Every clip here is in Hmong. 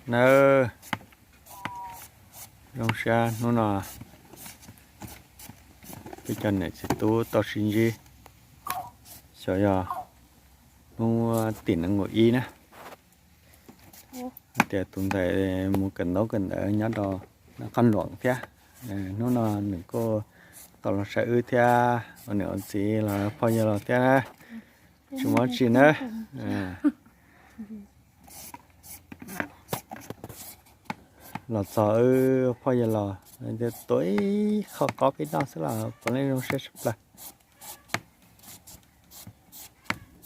Nawb, zoo siab hnub no peb cov niam txiv tub tau sib ntsib, xyov yog hnub tim nees nkaum ib na, hais tias tus ntxhais mus kawm ntaub kawm ntawv nyob rau Nab Qhob Luam thiab. Hnub no nws kuj tau los saib wb thiab, ua niam ua txiv los phooj ywg los thiab na, tsis muaj tsi na. Los txog wb phooj ywg los, tua ib qho qob peb noj xwb los puav leej zoo siab tshaj plaws.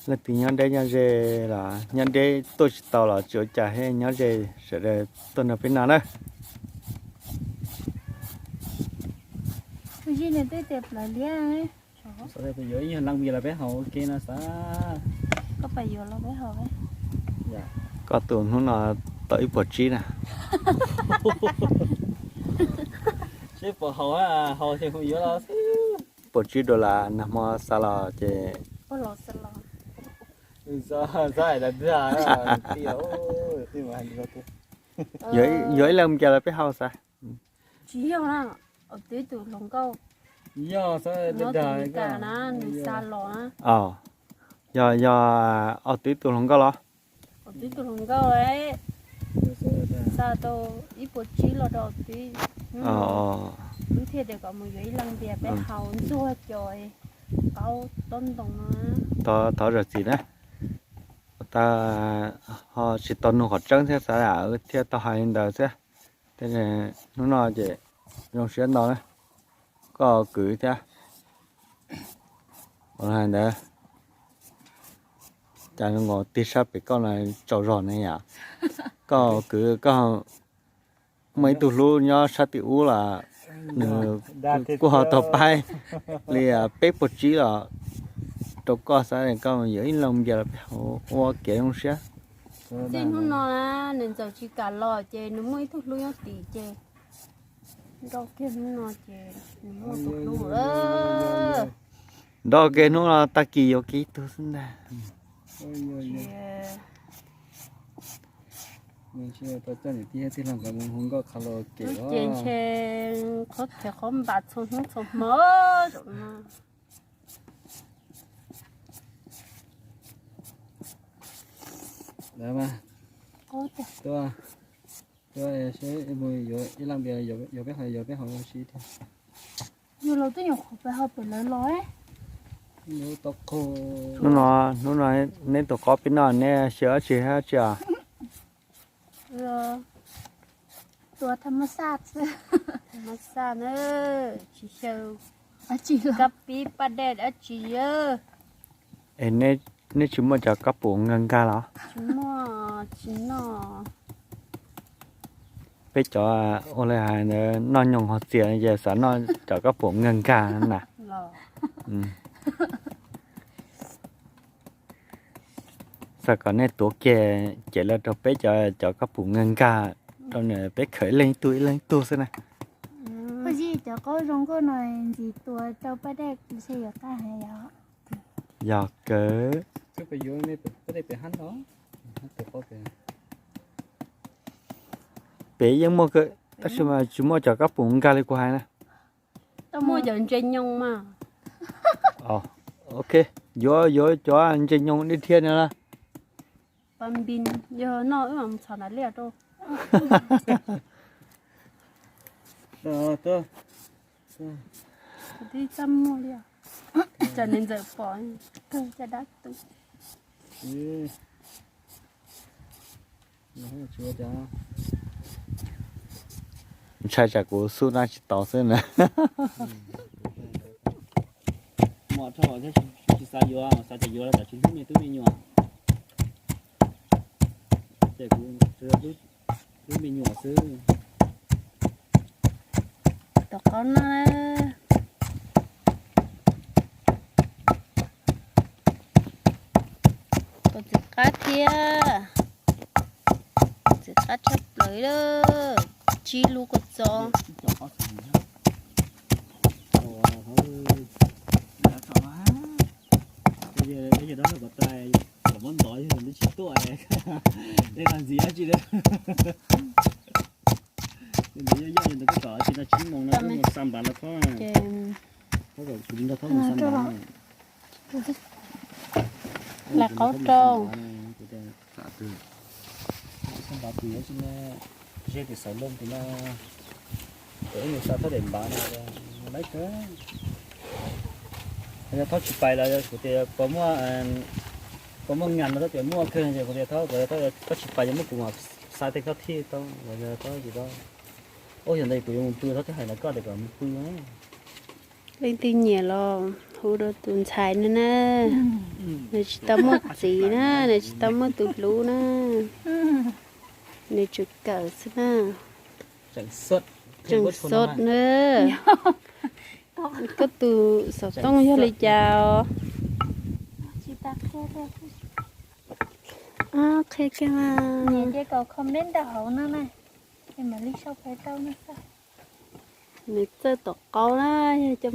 Leej twg nyob deb nyob ze los nyob deb tuaj tsis tau los tsis ua cas thiab, nyob ze sawv daws tuaj nrog peb noj na. Tus zij nws twb tias plaws liab. Yuav ib nyuag leej vias los peb haus ua ke no xav. Koj pais yuav los peb haus. Koj tus hnub no tau ib puas tsib na. Seb puas haus, haus ces mus yuav los xwb. Ib puas tsib dollar nag hmo xa los ces. Yuav ib leej vias los peb haus xav. Tsis yog na, Aub Twb tus hluas nkauj, yog xav nyob tus Meskas na, nws xa los na. Yog, yog Aub Twb tus hluas nkauj los? Aub Twb tus hluas nkauj, xa tau ib puas tsib los rau Aub Twb. Wb thiaj tias kom mus yuav ib leej vias peb haus ntxuag cov qaub tob ntoo no. Thov zam txim na, tsis tau nug qhov tseeb thiab xav thiaj tau hais li ntawd xwb. Hnub no ces zoo siab ntau na, koj kwv thiab. Ua li ntawd, cas zoo nkaus tig sab pem koj no tsaug zog ne yom? Koj kwv koj muaj ib tug hlub nyob sab tim ub los nws kuj ho tau pab li peb puas tsib los rau koj xav koj yuav ib leej vias los peb haus ua kev zoo siab. Txij hnub no na, niam ntxawm tsis kam los ces nws muaj ib tug hlub nyob tim ces nrau kiag hnub no ces nws muaj tus hlub lawm. Nrau kiag hnub no tag kis yuav kiag ib tug xwb ntag. Ces ntshe qhov phem qhov npam txhua hnub txhua hmo. Tuaj, tuaj seb mus yuav ib leej vias, yuav peb haus, yuav peb haus ua si tiag. Yus los twb nyuam qhuav pais haus pem lawv los. Hnub no, hnub no neb tus qaub peb noj, neb xyaw dab tsi thiab tsi os? Tua tham maj xaj xwb. Tham maj xaj na, tsis xyaw kab pib paj dej dab tsi. Es neb tsis muaj cov kab pum nkag nkag los? Tsis muaj, tsis noj. Peb cov ua li hais ntawd noj nyoos hauv txias ces xav noj cov kab pum nkag nkag na. Xav kom nej tuav kiag cev los rau peb cov, cov kab pum nkag nkag rau, peb khawm ib leeg ib tug ib leeg ib tug xwb na. Koj zij cov qaub zoo nkauj no ntxiv tua rau paj dej ntshe yuav qab heev yom. Yog kawg. Peb yeej muaj kawg tab sis mas tsis muaj cov kab pum nkag li kuv hais na. Tau muaj cov ntses nyoos mas. Ok, yuav, yuav cov ntses nyoos dej thiab no na. Pas npis, yog noj wb mam mus txhom nram liaj rau. Twb txaj muag li os. Tsam niam ntxawm pom, kawg caj dab tu. Ntshai tsam kuv xub nab tsis tau xwb na. Mos dhau thiab tsis xav yuav, xav tias yuav los tsam tsis hlub me tub me nyuam. Ces kuv hlub me nyuam xwb. Tom qab no, tus txiv qab thiab, txiv qab tshaj plaws, tsib lub kua txob. Muab ntov yog nws tsis tuaj, es ntxiv dab tsi lawm. Ntxiv yog yog ntawd koj kom tsis tau tsib moos no koj mus xa npav los thob. Koj kom kuv nrog thob mus xa npav. Lam qaub rau. Xa npav twg, ze tias xav loj tias no, ces wb mus xa thob daim npav no, laiv kawg. Yog thob tsis pais los kuv tias puas muaj, puas muaj ngam no, thob tias muaj kawg, kuv tias thob, kuv tias thob, thob tsis pais yog muab kuv mam xa tej thob thij tau, los yog thob tsis tau. Ub, yog ntawd kuv yuav mus pw, thob twb hais rau koj tias kom mus pw. Leej twg nyiam los hu rau tus ntxhais no na. Nws tsis tau muaj txiv na, nws tsis tau muaj tus hlub na. Nws tsuas kawm xwb na. Tseem xot na. Koj tus xov tooj yog li cas os? Qhia kiag mas. Nws txawj tom qab na, yog coj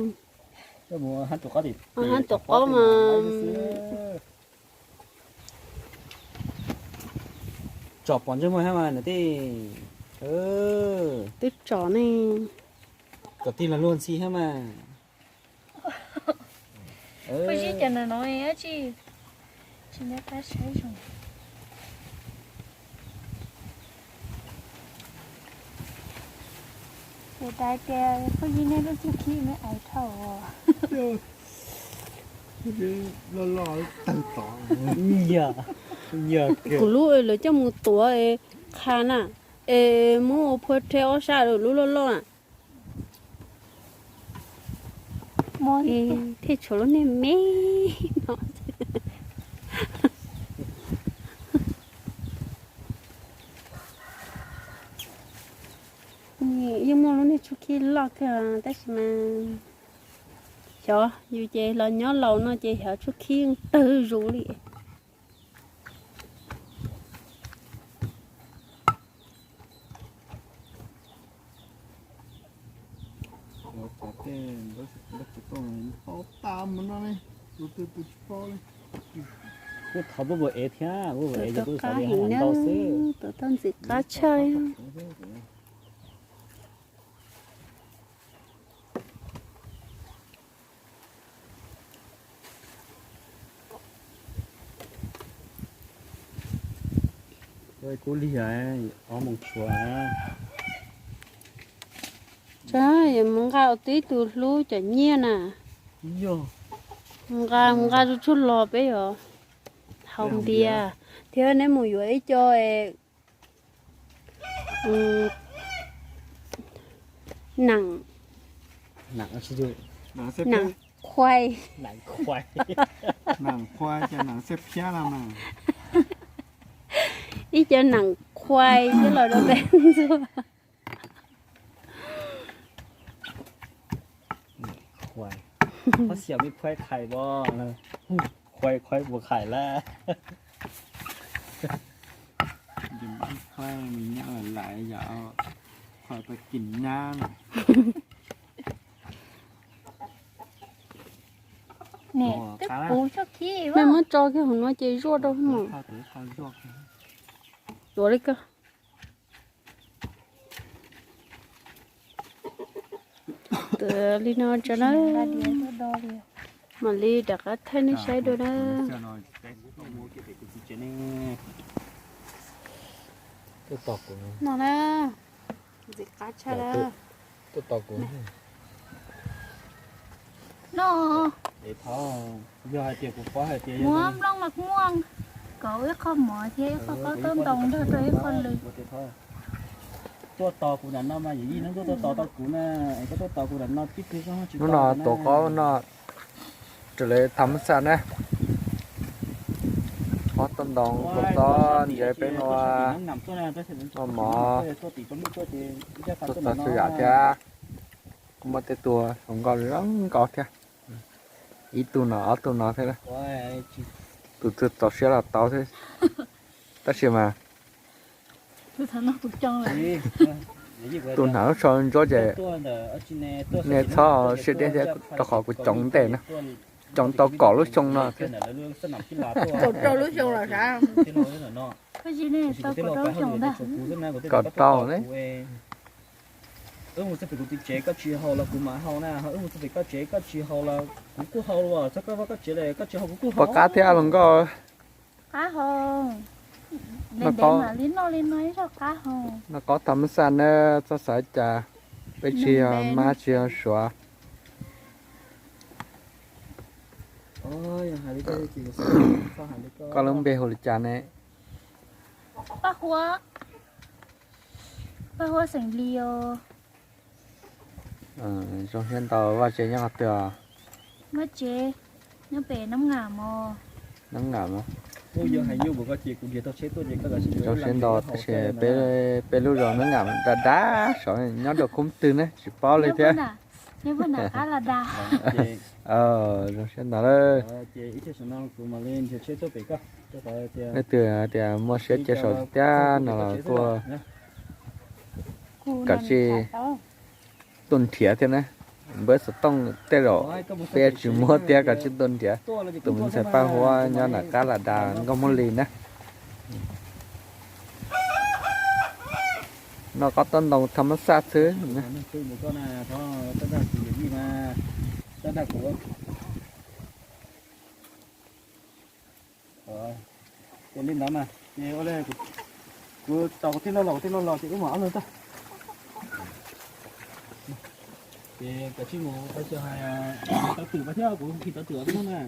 mus hab tom qab mas. Tsom pom ntsej muag hab mas nws tej. Twb tsom ne. Kom tig los luag ntxhi hab mas. Phooj ywg, cov no no tsis, tsis nyob qab saib zoo. Ua dai tias phooj ywg nej lub txuj khib me ais dhau. Kuv lub lawv coj mus tuav es qha na, es muab ua phua rhe ob sab lub loj loj na. Thiaj tshuav lub niag me no. Yeej muaj lub niag txuj khib loj kawg tab sis mas xyov yus ces los nyob laus no ces xyov txuj khib tawg zus li. Kuj thov pub pub ev thiab, pub pub ev ces kuj xav li hais ntau xwb. Tus toj ntxim qab tshaj. Kuv lig ob moos tshuav. Tsa, yuav mus nqa ua tib tug hlub cov nyiaj na. Mus nqa, mus nqa tsuj tsuag los peb yuav haus npias thiab neb mus yuav ib co nam, nam qhuai, nam qhuai, ib co nam qhuai thiab los rau peb ntxuag. Qhuai, qhuai, qhuai puas qhais lawm. Qhuai me nyab lawm yom, qhuai tau kis nab na. Mej muab tso kiag hauv no ces zuaj rau mus. Tuav li ko. Li no tso na. Mam li rov qab thaij nej saib dua na. No na, ntxim qab tshaj na. No, muab nplooj mas muaj, kom ib qho mov thiab ib qho qaub taub ntoos nrog rau ib qho lws. Tuaj tos kuv nram no mas yawm yij, hnub tuaj tos tau kuv na, es koj tuaj tos kuv nram no tib pliag zog tsis. Hnub no tuav qaub no raws li tham xaj na. Ob toj ntoo, tuaj txob ntses peb nua, noj mov, tuaj txog txhua yam thiab. Kuj muaj tej tug hluas nkauj zoo nkauj thiab. Ib tug no ob tug no thiab. Tus twg txaus siab los tau thiab. Tab sis mas tus hnav lub tsho ntsuab ces nej txhob siab deb thiab rau qhov kuv coov ntej na. Coob tau kaum lub xyoo no. Kaum rau lub xyoo los sav. Kaum rau ne. Poj qab thiab hluas nkauj. Qab hau. Noj qab tham mab xaj na, txhob xav cas peb tsis yog mab tsis yog suav. Koj lub npe hu li cas ne? Paj Huab, Paj Huab xeem Lis os. Zoo siab ntau. Vaj tsev nyob qhov twg os? Vaj tsev nyob pem Nab Ngam os. Nab Ngam os. Zoo siab ntau tab sis peb lub zos Nab Ngam dav dav saud, nyob rau khub twg ne tsis paub li thiab. Zoo siab ntau lawm. Leej twg tias muaj siab cia saum tiab no los kuj kom tsij tuaj nrhiav thiab na. Npawb xov tooj tej zaum peb tsis muab thiab, kom tsij tuaj nrhiav. Tus me ntxhais Paj Huab nyob nram qab Las Das Nkauj Hmoob Lis na. Noj qab tuaj ntoo tham mab xaj xwb. Ces li ntawd mas ces ua li, kuv tos kuv tij laug los, kuv tij laug los ces wb mam ob leeg tuaj. Ces kav tsij mus tau twm thiab, kuv khi tau twm no na.